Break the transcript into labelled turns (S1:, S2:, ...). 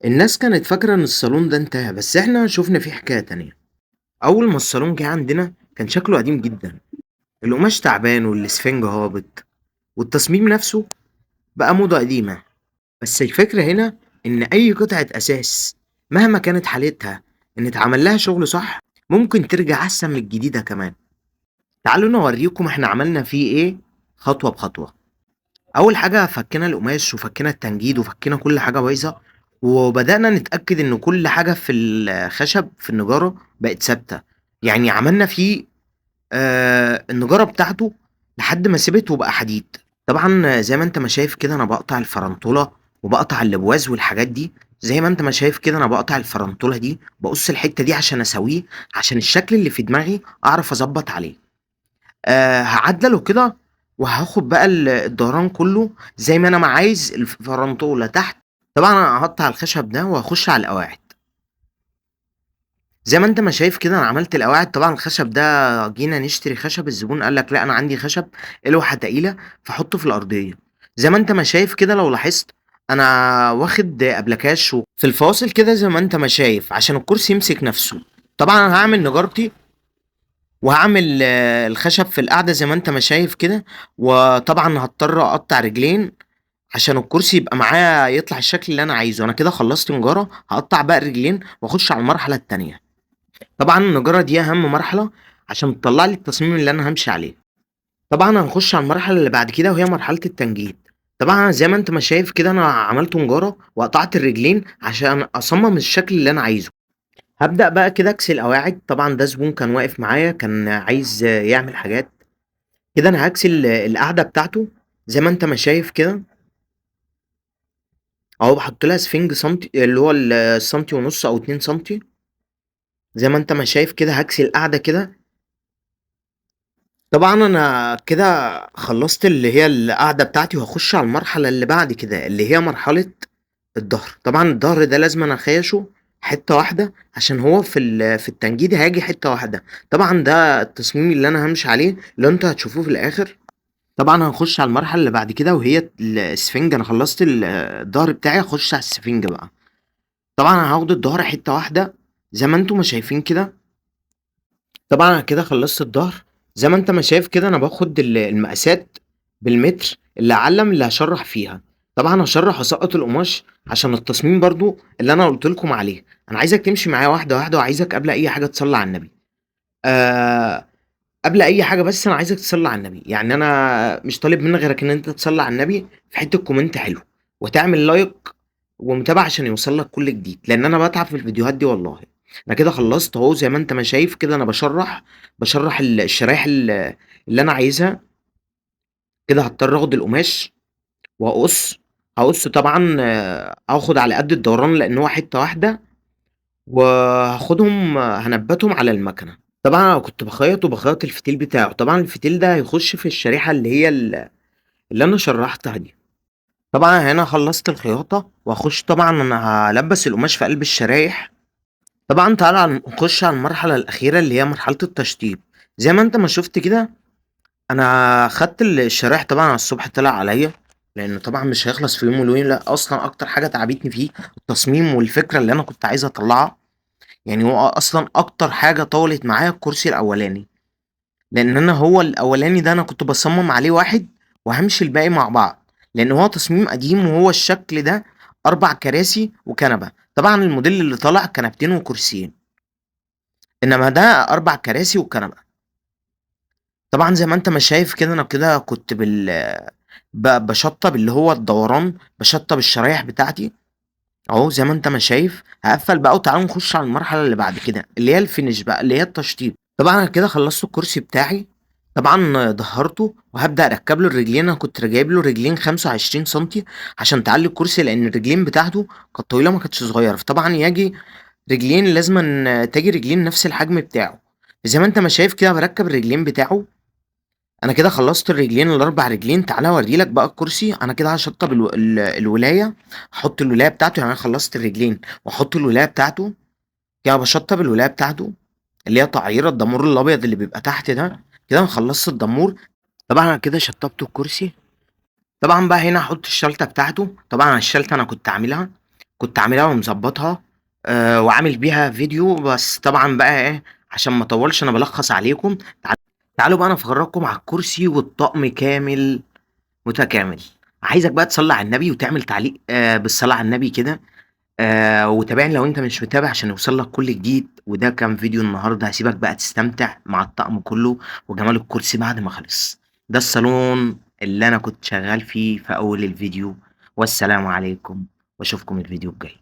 S1: الناس كانت فاكرة إن الصالون ده انتهى، بس إحنا شفنا فيه حكاية تانية. أول ما الصالون جه عندنا كان شكله قديم جدا، القماش تعبان والإسفنج هابط والتصميم نفسه بقى موضة قديمة. بس الفكرة هنا إن أي قطعة أساس مهما كانت حالتها إن اتعمل لها شغل صح ممكن ترجع أحسن من الجديدة كمان. تعالوا نوريكم إحنا عملنا فيه إيه خطوة بخطوة. أول حاجة فكينا القماش وفكينا التنجيد وفكينا كل حاجة بايظة، وبدأنا نتأكد إن كل حاجة في الخشب في النجارة بقت ثابتة. يعني عملنا فيه النجارة بتاعته لحد ما سبت وبقى حديد. طبعا زي ما انت ما شايف كده انا بقطع الفرنطولة وبقطع اللبواز والحاجات دي. زي ما انت ما شايف كده انا بقطع الفرنطولة دي، بقص الحتة دي عشان اسويه، عشان الشكل اللي في دماغي اعرف اظبط عليه. هعدله كده وهاخد بقى الدوران كله زي ما انا ما عايز، الفرنطولة تحت. طبعا انا هقطع الخشب ده وهخش على القواعد. زي ما انت ما شايف كده انا عملت القواعد. طبعا الخشب ده جينا نشتري خشب، الزبون قال لك لا انا عندي خشب الوحه تقيله فحطه في الارضيه. زي ما انت ما شايف كده لو لاحظت انا واخد ابلكاش في الفاصل كده زي ما انت ما شايف عشان الكرسي يمسك نفسه. طبعا انا هعمل نجارتي وهعمل الخشب في القعده زي ما انت ما شايف كده، وطبعا هضطر اقطع رجلين عشان الكرسي يبقى معايا يطلع الشكل اللي انا عايزه. انا كده خلصت نجاره، هقطع بقى الرجلين واخش على المرحله التانية. طبعا النجاره دي اهم مرحله عشان تطلع لي التصميم اللي انا همشي عليه. طبعا هنخش على المرحله اللي بعد كده وهي مرحله التنجيد. طبعا زي ما انت ما شايف كده انا عملت نجاره وقطعت الرجلين عشان اصمم الشكل اللي انا عايزه. هبدا بقى كده اكسي القواعد. طبعا ده زبون كان واقف معايا كان عايز يعمل حاجات كده. انا هكسي القعده بتاعته زي ما انت ما شايف كده اهو، بحط لها سفنج سنتي اللي هو السنتي ونص او 2 سنتي. زي ما انت ما شايف كده هكسي القعده كده. طبعا انا كده خلصت اللي هي القعده بتاعتي، وهخش على المرحله اللي بعد كده اللي هي مرحله الظهر. طبعا الظهر ده لازم انا اخيشه حته واحده عشان هو في التنجيد هيجي حته واحده. طبعا ده التصميم اللي انا همشي عليه اللي انتوا هتشوفوه في الاخر. طبعا هنخش على المرحله اللي بعد كده وهي السفنج. انا خلصت الظهر بتاعي، هخش على السفنج بقى. طبعا انا هاخد الظهر حته واحده زي ما انتوا ما شايفين كده. طبعا انا كده خلصت الظهر زي ما انت ما شايف كده. انا باخد المقاسات بالمتر اللي اعلم اللي هشرح فيها. طبعا هشرح واسقط القماش عشان التصميم برضو اللي انا قلت لكم عليه. انا عايزك تمشي معايا واحده واحده، وعايزك قبل اي حاجه تصلي على النبي. قبل اي حاجه بس انا عايزك تصلي على النبي. يعني انا مش طالب منك غيرك ان انت تصلي على النبي في حته comment حلو وتعمل like ومتابعه عشان يوصل لك كل جديد، لان انا بتعب في الفيديوهات دي والله. انا كده خلصت اهو زي ما انت ما شايف كده. انا بشرح الشرايح اللي انا عايزها كده. هضطر اخد القماش واقص، هقص طبعا، هاخد على قد الدوران لان هو حته واحده، وهاخدهم، هنبتهم على المكنه. طبعا انا كنت بخيط وبخيط الفتيل بتاعه. طبعا الفتيل ده هيخش في الشريحه اللي هي اللي انا شرحتها دي. طبعا هنا خلصت الخياطه واخش طبعا انا هلبس القماش في قلب الشرايح. طبعا تعالى نخش على المرحله الاخيره اللي هي مرحله التشطيب. زي ما انت ما شفت كده انا خدت الشرايح. طبعا على الصبح طلع عليا لانه طبعا مش هيخلص في يوم وليله. لا اصلا اكتر حاجه تعبتني فيه التصميم والفكره اللي انا كنت عايز اطلعها. يعني هو اصلا اكتر حاجه طولت معايا الكرسي الاولاني، لان انا هو الاولاني ده انا كنت بصمم عليه واحد وهمشي الباقي مع بعض، لان هو تصميم قديم وهو الشكل ده 4 كراسي وكنبه. طبعا الموديل اللي طالع كنبتين وكرسيين، انما ده 4 كراسي وكنبه. طبعا زي ما انت ما شايف كده انا كده كنت بشطب اللي هو الدوران، بشطب الشرايح بتاعتي اهو زي ما انت ما شايف. هقفل بقى وتعالوا نخش على المرحله اللي بعد كده اللي هي الفينش بقى اللي هي التشطيب. طبعا انا كده خلصت الكرسي بتاعي، طبعا ظهرته وهبدا اركب له الرجلين. انا كنت جايب له رجلين 25 سنتي عشان تعلي الكرسي، لان الرجلين بتاعته كانت طويله ما كانتش صغيره، فطبعا يجي رجلين لازم تجي رجلين نفس الحجم بتاعه. زي ما انت ما شايف كده بركب الرجلين بتاعه. انا كده خلصت الرجلين الاربع رجلين. تعالى اوريلك بقى الكرسي. انا كده هشطب الولايه، هحط الولايه بتاعته. يعني انا خلصت الرجلين واحط الولايه بتاعته كده، بشطب الولايه بتاعته اللي هي تعيير الدمور الابيض اللي بيبقى تحت ده كده. انا خلصت الدمور. طبعا انا كده شطبت الكرسي. طبعا بقى هنا هحط الشلته بتاعته. طبعا الشلته انا كنت عاملها، كنت عاملها ومظبطها وعامل بيها فيديو، بس طبعا بقى ايه عشان ما اطولش انا بلخص عليكم. تعالوا بقى انا افرجكم على الكرسي والطقم كامل متكامل. عايزك بقى تصلي على النبي وتعمل تعليق بالصلاة على النبي كده، وتابعني لو انت مش متابع عشان يوصل لك كل جديد. وده كان فيديو النهارده، هسيبك بقى تستمتع مع الطقم كله وجمال الكرسي بعد ما خلص. ده الصالون اللي انا كنت شغال فيه في اول الفيديو، والسلام عليكم واشوفكم الفيديو الجاي.